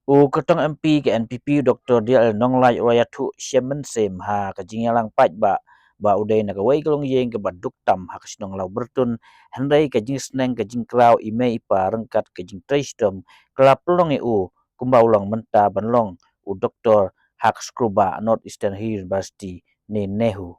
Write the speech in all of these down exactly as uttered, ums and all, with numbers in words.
U kyrtong M P ka N P P, Doctor D L Nonglait, u la ïathuh shem mynsiem ha ka jingïalang paidbah ba u dei na kawei ka longïing kaba duk tam ha ka shnong Lawbyrtun, hynrei ka jingsneng ka jingkraw i mei i pa ryngkat ka jingtrei shitom ka la pynlong ïa u kumba u long mynta ban long u doktor ha ka skul ba North Eastern Hill University ne NEHU.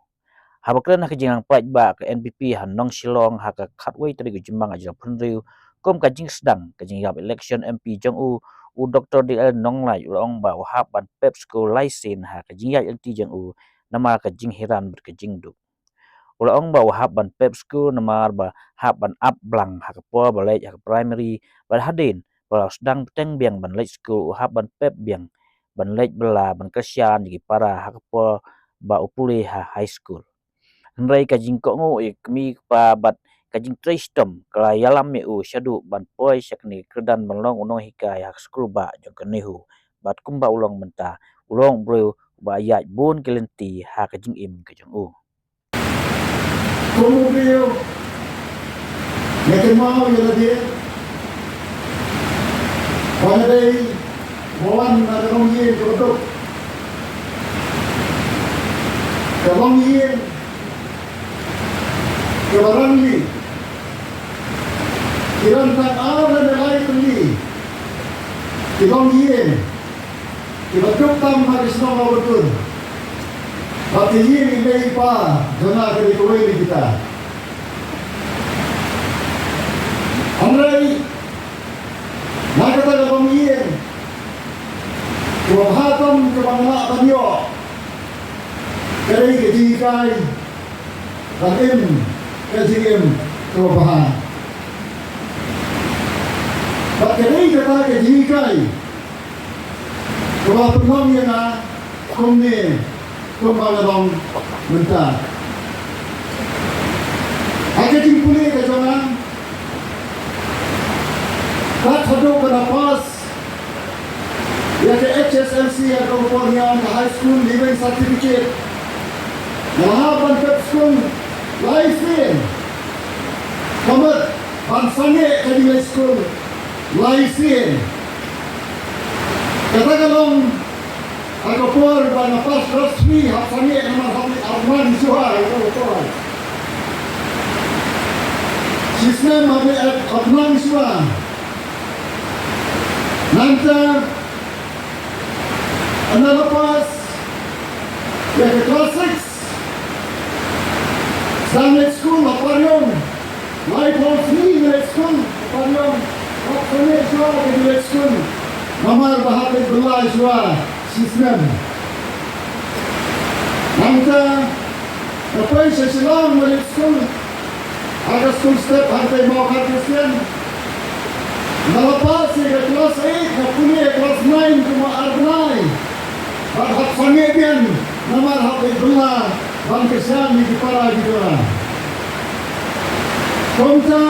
Haba kren ha ka jingïalang paidbah ka N P P ha Nongshillong ha ka khatwei tarik u Jymmang arhajar arphew hynriew kum ka jingsdang ka jingïap election M P jong u, u Doctor D L Nonglait u la ong ba u hap ban pep skul lai sien ha ka jingïaid lynti jong u namar ka jinghiran bad ka jingduk. U la ong ba u hap ban pep skul namar ba hap ban ap blang ha ka por ba leit ha ka primary, bad hadien ba la sdang bteng biang ban leit skul u hap ban pep biang, ban leit bylla, ban kyrshan ïa ki para ha ka por ba u pule ha high school. Hynrei ka jingkohnguh ïa ka kmie ka kpa bad ka jingtrei shitom ka la ïalam ïa u shaduh ban poi sha kane ka kyrdan ban long u nonghikai ha ka skul ba jong ka NEHU, bad kumba u long mynta u long u briew ba ïaid bun ki lynti ha ka jingim ka jong u. Kum u briew, nga kynmaw ïa lade ba nga dei ba wan na ka longïing kaba duk, ka longïing kaba rangli. Ki don tang ar lane lai tylli ki longïing kiba duk tam ha ka shnong Lawbyrtun. Bad ka ïing i mei i pa jong nga ka dei kawei na kita. Hynrei na kata ka longïing kaba bha tam kaba nga lah ban ïoh ka dei ka jinghikai ban im ka jingim kaba bha. Bad ka dei kata ka jinghikai kaba pynlong ïa nga kumne kumba nga long mynta. Ha ka jingpule ka jong nga, kat haduh ba nga pass ïa ka H S L C ha ka por nga ong ka High School Leaving Certificate, nga la hap ban pep skul lai sien. Ka mut ban sangeh ka jingleit skul lai sien. Kata ka long ha ka por ba nga pass class three, hap sangeh namar hap leit ar bnai shuwa ha ka por. Shisnem hap leit ar bnai shuwa. Nangta ynda la pass ïa ka class six, sdang leit skul ha Pariong. Laiphew sngi nga leit skul ha Pariong. Hap sangeh shuwa ka jingleit skul namar ba hap leit bylla shuwa shisnem. Nangta nga poi sha Shillong nga leit skul ha ka skul step hangtei Mawkhar Christian. Nga la pass ïa ka class eight, nga pule ïa class nine kumba ar bnai. Bad hap sangeh biang namar hap leit bylla ban kyrshan ïa ki para ki jong nga. Kumta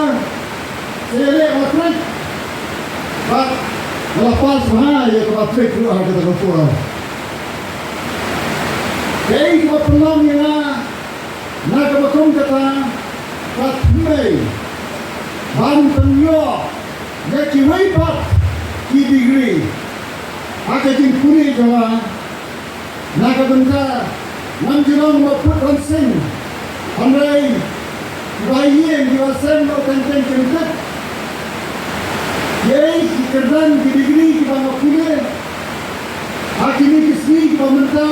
sa ïaleh matrik bad nga la pass bha ïa ka matrik ruh ha kata ka por. Kaei kaba pynlong ïa nga na kaba kum kata, ka thymmei ban pynïoh ïa kiwei pat ki degree ha ka jingpule jong nga. Na ka bynta ngam ju long ba put ban seng, hynrei kiba ïeng kiba sem ba teng teng kim tip kiei ki kyrdan ki degree kiba nga pule ha kine ki sngi kiba mynta.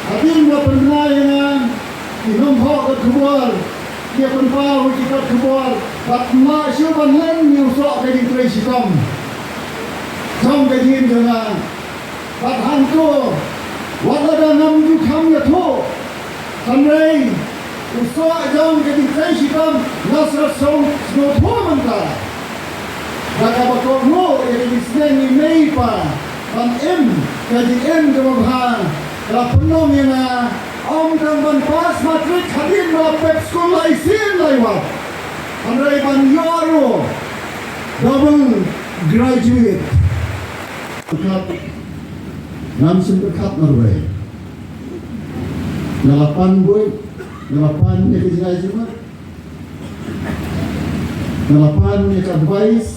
Hadien ba pynbna ïa nga ki nongthoh kot khubor, ki ïa pynpaw ïa ki kot khubor, bad ym lah shuh ban len ïa u soh ka jingtrei shitom jong ka jingim jong nga. Bad hangto, wat lada ngam ju kham ïathuh, hynrei u soh jong ka jingtrei shitom nga sa sngew, sngewthuh mynta. Da kaba kohnguh ïa ka jingsneng i mei i pa ban im ka jingim kaba bha, ka la pynlong ïa nga ym tang ban pass matrik hadien ba la pep skul lai sien lai wat, hynrei ban ïoh ruh double graduate. Pyrkhat, ngam shym pyrkhat marwei. Nga la pan buit, nga la pan ïa ka jingai jingmut, nga la pan ïa ka advice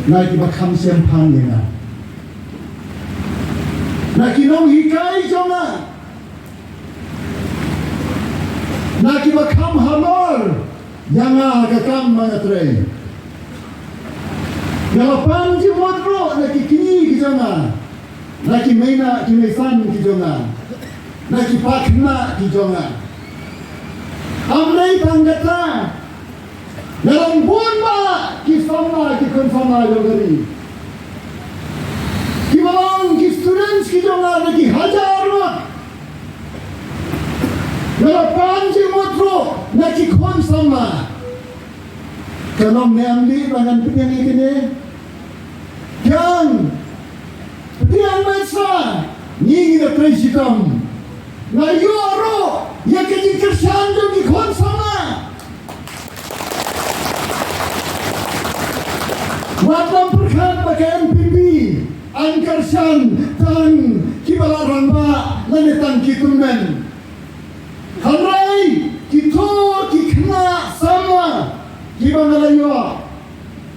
na kiba kham shemphang ïa nga. Na ki nonghikai jong nga, na kiba kham hamar ïa nga ha ka kam ba nga trei. Nga la pan jingmut ruh na ki kñi ki jong nga, na ki mei na ki mei san ki jong nga, na ki pakna ki jong nga. Ym dei tang kata, nga long bun ba ki samla, ki khun samla jong ka ri, kiba long ki students ki jong nga da ki hajar ngut. Nga la pan jingmut ruh na ki khun samla. Ka long ne ym dei ba ngan pdiang ïa kine? Pdiang, pdiang beit sa, ngi ngi da trei shitom. Nga ïoh ruh ïa ka jingkyrshan jong ki khun samla. Wat lam pyrkhat ba ka N P P yn kyrshan tang kiba la rangbah lane tang ki tymmen. Hynrei kito ki khynnah samla kiba nga la ïoh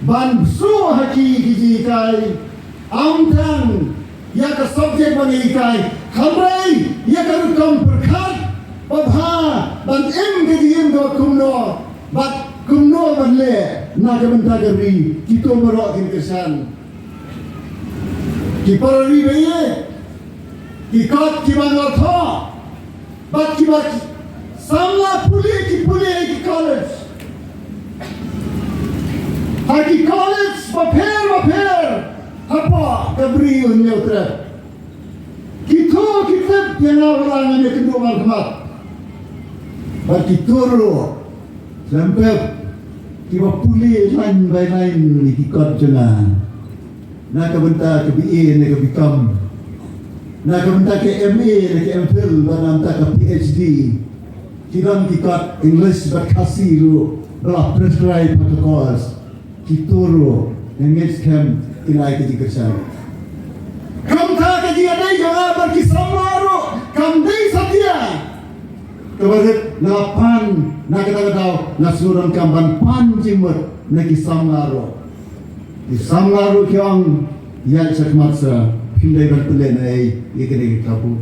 ban bsu ha ki ki jinghikai, ym tang ïa ka subject ba nga hikai, hynrei ïa ka rukom pyrkhat ba bha ban im ka jingim kaba kumno bad kumno ban leh na ka bynta ka ri, kito baroh kin kyrshan. Ki para ri ba ïeit, ki kot kiba nga la thoh bad kiba samla pule ki pule ha ki college, ha ki college bapher bapher hapoh ka Bri U Hynñiewtrep. Kito ki tip ïa nga ba la ngan ïakynduh markhmat. Bad kito ruh khlem pep kiba pule line by line ïa ki kot jong nga, na ka bynta ka B A ne ka B Com, na ka bynta ka M A ne ka M Phil, bad na ka bynta ka P H D. Ki don ki kot English bad Khasi ruh ba la prescribe ha ka course. Kito ruh nga ngeit skhem kin ai ka jingkyrshan. Kumta ka jingïadei jong nga bad ki samla ruh kam dei satia. Kaba rit nga la pan, na kata ka daw nga sngewdonkam ban pan jingmut na ki samla ruh. Ki samla ruh ki ong, ïaid shakhmat sa, phim dei ban pynleh ei ei ïa kane ka kabu.